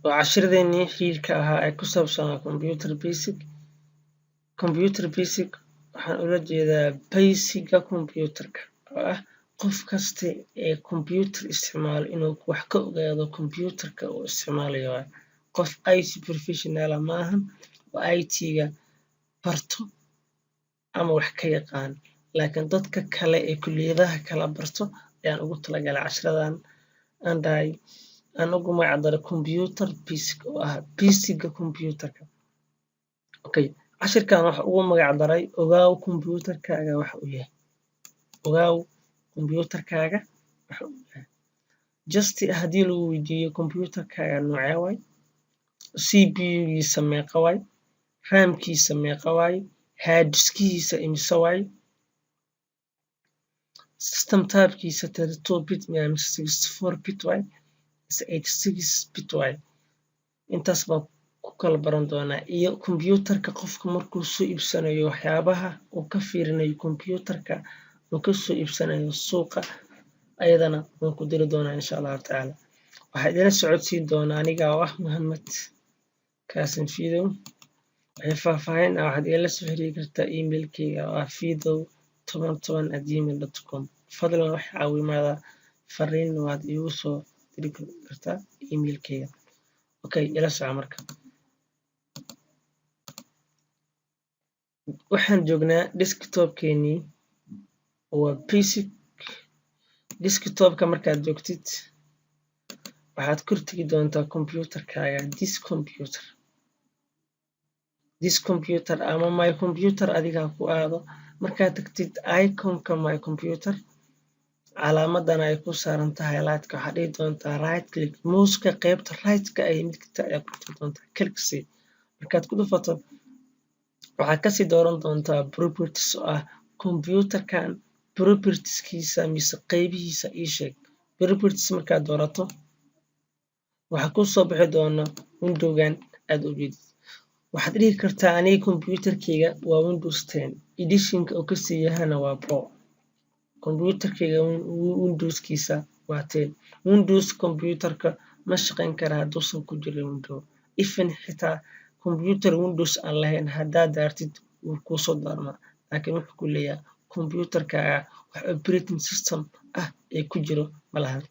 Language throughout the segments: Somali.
Waa cashiradeenii xiriirka ahaa ee ku saabsanaa computer basic. Computer basic waxaan ula jeedaa basic-ga computerka, oo ah qof kasta ee computer isticmaalo inuu wax ka ogaado computerka uu isticmaalayo. Waaye qof IT professional ah maahan oo IT-ga barto ama wax ka yaqaan, laakiin dadka kale ee kulliyadaha kala barto ayaan ugu talagalay cashiradan aan dhahay, aan ugu magac daray computer basic, oo ah basic-ga computerka. Okay, cashirkan waxa ugu magac daray "Ogaaw computerkaaga waxa uu yahay". Ogaaw computerkaaga waxa uu yahay. Just haddii lagu weydiiyo computerkaaga noocee waay, CPU-giisa meeqa waay, RAM-kiisa meeqa waay, hard disk-ihiisa imise waay, system type-kiisa 32 bit miya mise 64 bit waay mise 86 bit waay, intaas baan ku kala baran doonaa. Iyo computerka qofka markuu soo iibsanayo, waxyaabaha uu ka fiirinayo computerka uu ka soo iibsanayo suuqa, ayadana waan ku diri doonaa, insha Allahu tacaala. Waxaa idinla socodsiin doonaa aniga oo ah Muhammad Kaasim Fidow. Wixii faahfaahin ah waxaad igala soo xiriiri kartaa emailkayga oo ah fidow1010@gmail.com. Fadlan wax caawimaada fariin waad iigu soo diri kartaa emailkayga. Okay, ila soco. Marka waxaan joognaa desktopkeenii, waa basic desktopka. Markaad joogtid, waxaad kor tegi doontaa computerkaaga, "This computer", "This computer" ama "My computer" adiga ha ku aado. Markaad tagtid iconka "My computer", calaamadan ay ku saaran tahay lightka, waxaad dhihi doontaa right click. Mouseka qaybta right-ka ay midigta ayaa ku dhufan doontaa. Click sii. Markaad ku dhufato, waxaad kasii dooran doontaa "Properties", oo ah computerkan propertieskiisa mise qaybihiisa ii sheeg. "Properties" markaad doorato, waxaa kuu soo bixi doona windowgan aad u jeedid. Waxaad dhihi kartaa, "Aniga computerkayga waa Windows 10, editionka uu kasii yahana waa Pro. Computerkayga windowskiisa waa 10." Windows computerka ma shaqayn kara hadduusan ku jirin window. Even xitaa computer Windows aan lahayn haddaad daartid, wuu kuusoo daarmaa, laakiin wuxuu ku leeyahay computerkaaga wax operating system ah ee ku jiro ma lahan.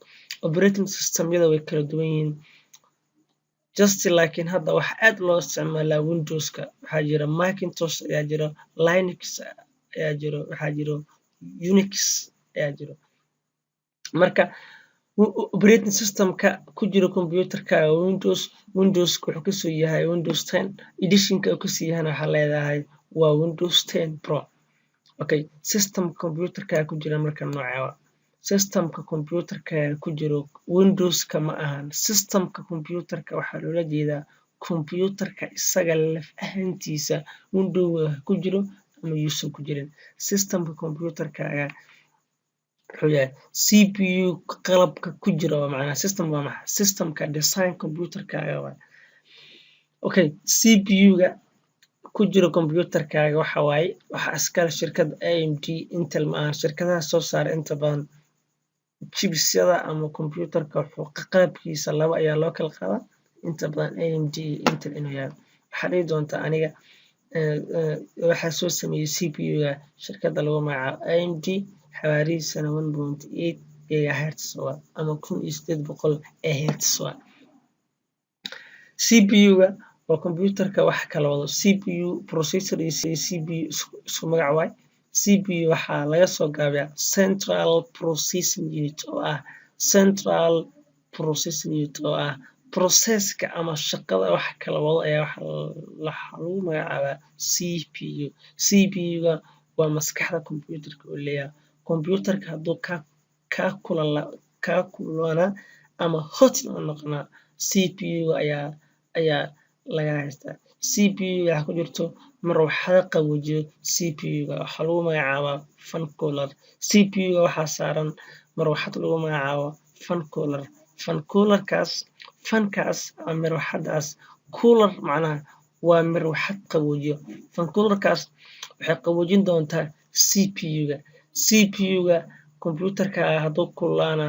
Operating systemyada way kala duwan yihiin just, laakiin hadda waxa aad loo isticmaalaa Windowska. Waxaa jira Macintosh ayaa jiro, Linux ayaa jiro, waxaa jiro Unix ayaa jiro. Marka operating systemka ku jiro computerkaaga Windows, Windowska wuxuu kasoo yahay Windows 10, editionka uu kasii yahana waxaa leedahay waa Windows 10 Pro. Okay, systemka computerkaaga ku jira marka noocee waa systemka computerkaaga ku jiro? Windowska ma ahan. Systemka computerka waxaa loola jeedaa computerka isaga laf ahaantiisa, windowga ha ku jiro ama yuusan ku jirin. Systemka computerkaaga wuxuu yahay CPU qalabka ku jira. Waa macnaha system waa maxay? Systemka design computerkaaga waay. Okay, CPU-ga ku jiro computerkaaga waxa waaye waxa iskale shirkadda AMD. Intel ma ahan. Shirkadaha soo saara inta badan chipsyada ama computerka wuxuu qalabkiisa laba ayaa loo kala qaadaa inta badan, AMD iyo Intel inuu yahay. Waxaa dhihi doontaa, "Aniga waxaa soo sameeyey CPU-ga shirkadda lagu magacaabo AMD, xawaarihiisana 1.8 gigahertz waa ama 1800 hertz waa." CPU-ga waa computerka wax kala wado. CPU, processor iyo CPU isku magac waay. CPU waxaa laga soo gaabiyaa Central Processing Unit, oo ah Central Processing Unit oo ah processka ama shaqada wax kala wado ayaa waxaa lagu magacaabaa CPU. CPU-ga waa maskaxda computerka uu leeyahay. Computerka hadduu kaa kululaanaa ama hot uu noqonaa, CPU-ga ayaa laga haystaa. CPU-ga waxaa ku jirto marwaxado qaboojiyo. CPU-ga waxaa lagu magacaabaa fan cooler. CPU-ga waxaa saaran marwaxad lagu magacaabo fan cooler. Fan coolerkaas, fankaas ama marwaxadaas, cooler macnaha waa marwaxad qaboojiyo. Fan coolerkaas waxay qaboojin doontaa CPU-ga. CPU-ga computerka hadduu kululaana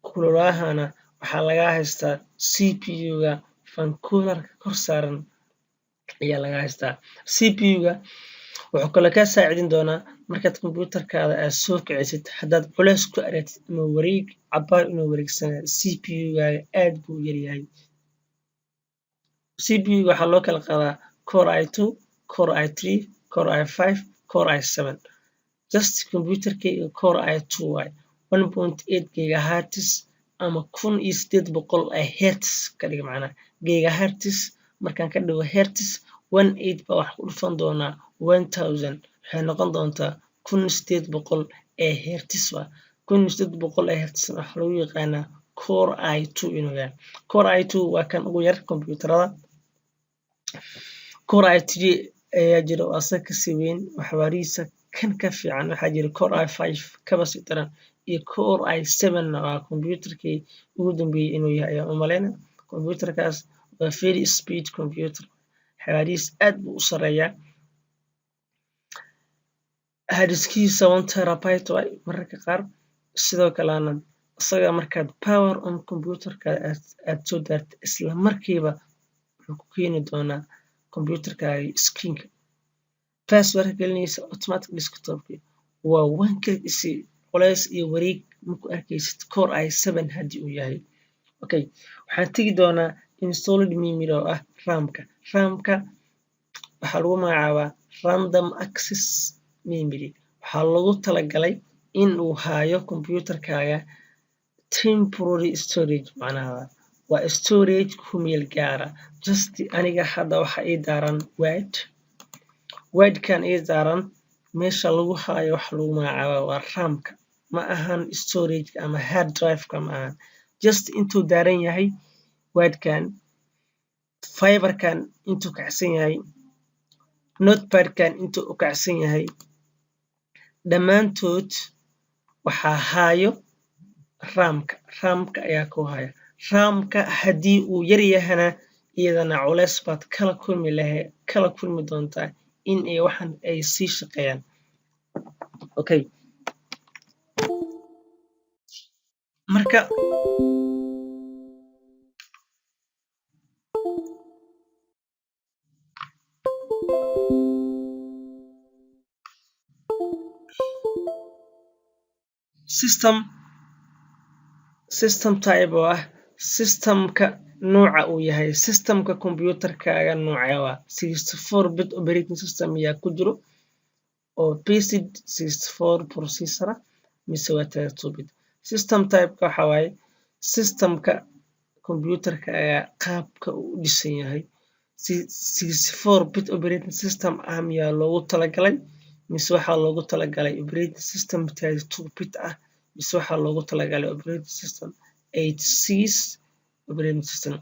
kululaahana, waxaa laga haystaa CPU-ga Fan coolerka kor saaran ayaa laga haystaa. CPU-ga wuxuu kaloo kaa saacidin doonaa markaad computerkaada aad soo kicisid, haddaad culeys ku aragtid ama wareeg cabaar inuu wareegsanayo, CPU-gaaga aad buu u yaryahay. CPU-ga waxaa loo kala qaadaa Core i2, Core i3, Core i5, Core i7. Just computerkayga Core i2 waay, 1.8 gigahertz ama 1800 hertz ka dhiga. Macnaha gigahertz markaan ka dhigo hertz, 18 baa wax ku dhufan doonaa 1000, waxay noqon doontaa 1800 ee hertz. Waa 1800 ee hertz. Waxaa lagu yaqaanaa Core i2 inuu yahay. Core i2 waa kan ugu yar kombiyuutarada. Core i3 ayaa jira oo asaga kasii weyn, xawaarihiisa kan ka fiican. Waxaa jira Core i5, kaba sii daran, iyo Core i7. Waa kombiyuutarkii ugu dambeeyey inuu yahay ayaan u maleyna. Kombiyuutarkaas waa very speed computer, xawaarihiis aad buu u sareeyaa. Hard diskiisa 1 terabyte waay mararka qaar. Sidoo kalena isaga markaad power on computerka aad soo daartid, isla markiiba wuxuu ku keeni doonaa computerkaaga screenka password gelinaysa, automatic desktopki waa one click isi, culays iyo wareeg marku arkaysid Core i7 haddii uu yahay. Okay, waxaan tegi doonaa installed memory oo ah RAM-ka. RAM-ka waxaa lagu magacaabaa random access memory. Waxaa loogu talagalay in uu haayo computerkaaga temporary storage, macnaha waa storage ku meel gaara. Just aniga hadda waxa ii daaran Word. Wordkan ii daaran meesha lagu haayo waxa lagu magacaabaa waa RAM-ka, ma ahan storage ama hard drive-ka ma ahan. Just intuu daaran yahay Wordkan, Viberkan intuu kacsan yahay, Notepadkan intuu u kacsan yahay, dhammaantood waxaa haayo RAM-ka. RAM-ka ayaa ku haya. RAM-ka haddii uu yar yahana, iyadana culeys baad kala kulmi lahe kala kulmi doontaa in ay waxan ay sii shaqeeyaan. Okay, marka system type oo ah systemka nooca uu yahay systemka computerkaaga, noocee waa? 64 bit operating system yaa ku jiro oo based 64 processor ah, mise waa 32 bit? System typeka waxa waaye systemka computerkaaga qaabka uu u dhisan yahay. 64 bit operating system ah miyaa loogu talagalay, mise waxaa loogu talagalay operating system 32 bit ah, mise waxaa loogu talagalay operating system 86 operating system?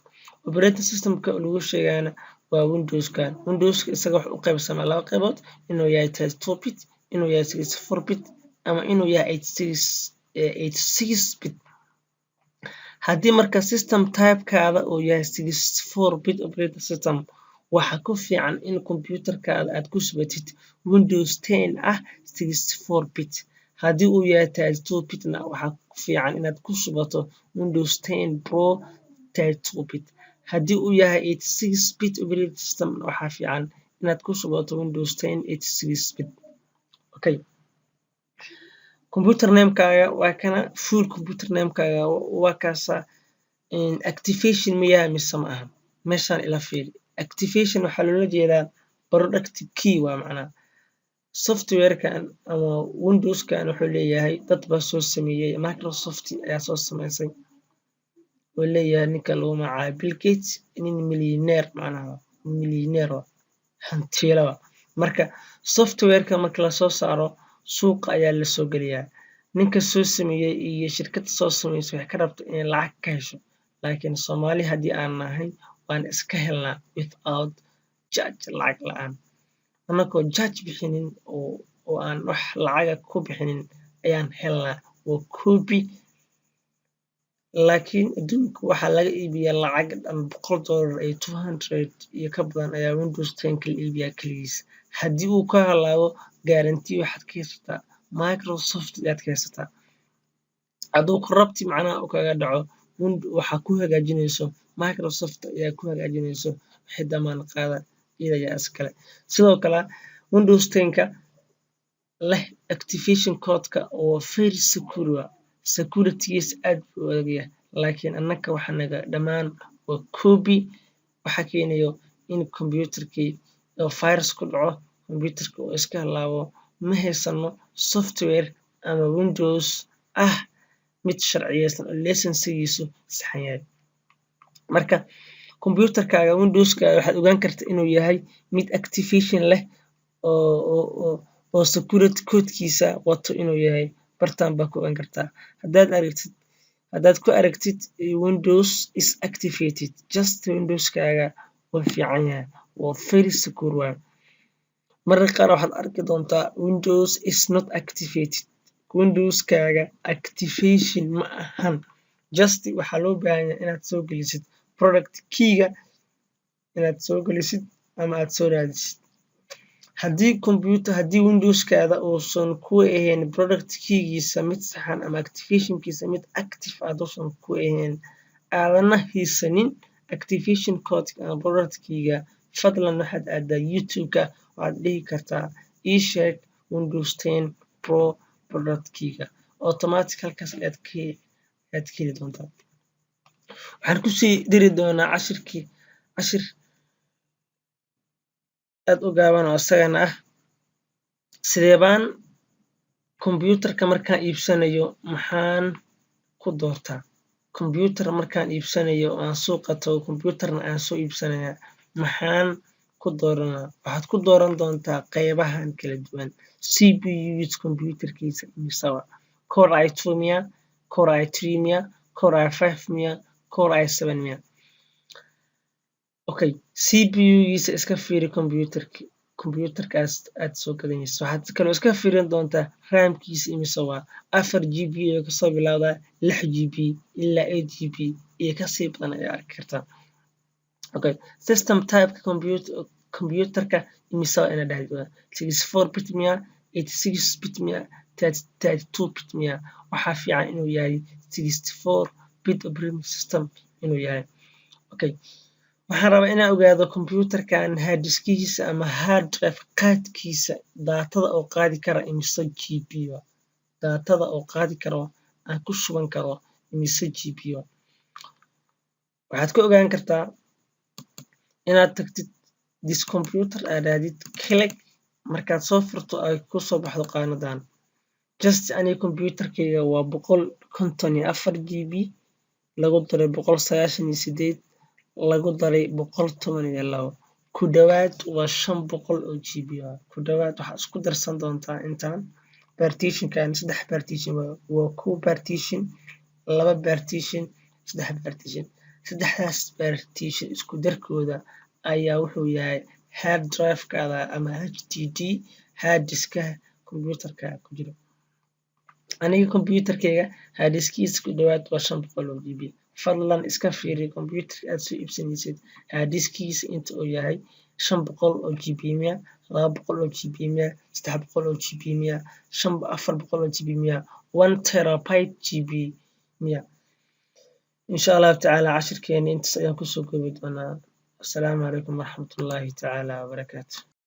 Operating systemka lagu sheegayana waa Windowskan. Windowska isaga wuxuu u qaybsamaa laba qaybood: inuu yahay 32 bit, inuu yahay 64 bit, ama inuu yahay 86 bit. Haddii marka system typekaada uu yahay 64 bit operating system, waxaa ku fiican in computerkaada aad ku shubatid Windows 10 ah 64 bit. Haddii uu yahay 32 bitna, waxaa ku fiican inaad ku shubato Windows 10 Pro 32 bit. Haddii uu yahay 86 bit operating system, waxaa fiican inaad ku shubato Windows 10 86 bit. Okay, computer namekaaga waa kana, full computer namekaaga waa kaasa. Activation ma yahay mise ma aha? Meeshaan ila fiiri. Activation waxaa loola jeedaa product key, waa macnaha softwarekan ama Windowskan wuxuu leeyahay dad baa soo sameeyey, Microsoft ayaa soo sameysay oo leeyahay ninka lagu magacaabo Bill Gates, nin millionaire, macnaha millionaire waa hantiile waa. Marka softwareka marka lasoo saaro, suuqa ayaa lasoo geliyaa. Ninka soo sameeyey iyo shirkadda soo sameysay waxay ka rabta inay lacag ka hesho, laakiin Soomaali haddii aan nahay, waan iska helnaa without charge, lacag la-aan, anagoo charge bixinin oo aan wax lacaga ku bixinin ayaan helnaa, waa copy. Laakiin adduunka waxaa laga iibiyaa lacag dhan $100 iyo 200 iyo ka badan ayaa Windows 10 kala iibiyaa keligiis. Haddii uu ka halaabo, guarantee waxaad ka haysataa Microsoft ayaad ka haysataa. Hadduu corrupt macnaha uu kaga dhaco, waxaa ku hagaajinayso Microsoft ayaa ku hagaajinayso. Wixii damaan qaada iyada ayaa iskale. Sidoo kale Windows 10-ka leh activation code-ka oo very secure ah, security-giisa aad buu u adag yahay, laakiin annaka waxa naga dhammaan waa copy. Waxaa keenayo in computerkii oo virus ku dhaco, computerka uu iska halaabo. Ma haysano software ama Windows ah mid sharciyeysan oo license-giisu saxan yahay. Marka computerkaaga Windowskaaga waxaad ogaan kartaa inuu yahay mid activation leh oo security codekiisa wato inuu yahay. Bartaan baa ku ogaan kartaa. Haddaad ku aragtid "Windows is activated", just Windowskaaga waa fiican yahay, waa very secure waay. Mararka qaar waxaad arki doontaa "Windows is not activated". Windowskaaga activation ma ahan. Just waxaa loo baahan yahay inaad soo gelisid product keyga, inaad soo gelisid ama aad soo raadisid. Haddii Windowskaada uusan ku ahayn product keygiisa mid saxan ama activationkiisa mid active ah haduusan ku ahayn, aadana haysanin activation code ama product keyga, fadlan waxaad aadaa YouTube-ka. Waxaad dhihi kartaa, "Ii sheeg Windows 10 Pro product keyga." Automatic halkaas ayaad ka heli doontaa. Waxaan kusii diri doonaa cashirkii, cashir aad u gaaban oo isagana ah sidee baan computerka markaan iibsanayo maxaan ku doortaa. Computer markaan iibsanayo oo aan suuqa tago, computerna aan soo iibsanaya, maxaan ku dooranaa? Waxaad ku dooran doontaa qeybahan kala duwan. CPU computerkiisa imisa waa? Core i2 miya, Core i3 miya, Core i5 miya, Core i7 miya? Okay, CPU-giisa iska fiiri computerka computerkaas aad soo gadanayso. Waxaad kaloo iska fiirin doontaa RAM-kiisa imise waa. 4 GB ayuu kasoo bilowdaa, 6 GB ilaa 8 GB iyo kasii badan ayaa arki kartaa. Okay, system typeka computerka imise waa inaad dhahdo: 64 bit miya, 86 bit miya, 32 bit miya? Waxaa fiican inuu yahay 64 bit operating system inuu yahay. Okay, waxaan rabaa inaan ogaado computerkan hard diskihiisa ama hard drive qaadkiisa, daatada oo qaadi kara imise GB wa, daatada oo qaadi karo, aan ku shuban karo imise GB wa. Waxaad ku ogaan kartaa inaad tagtid "This computer", aad dhahdid click. Markaad soo furto, ay kusoo baxdo qaanadan. Just aniga computerkayga waa 154 GB lagu daray 198 lagu daray 112. Ku dhawaad waa 500 oo GB. Ku dhawaad waxaad isku darsan doontaa intaan partitionkan. Saddex partition waa: kow partition, laba partition, saddex partition. Saddexdaas partition isku darkooda ayaa wuxuu yahay hard drive-kaada ama HDD, hard diskaha computerka ku jiro. Aniga computerkayga hard diskiisa ku dhawaad waa 500 oo GB. Fadlan iska fiiri computerka aad soo iibsanaysid hard diskiisa inta uu yahay: 500 oo GB miya, 200 oo GB miya, 300 oo GB miya, 400 oo GB miya, 1 terabyte GB miya? Insha Allahu tacaala cashirkeena intaas ayaan kusoo koobi doonaa. Asalaamu calaykum waraxmatullaahi tacaala wabarakaatu.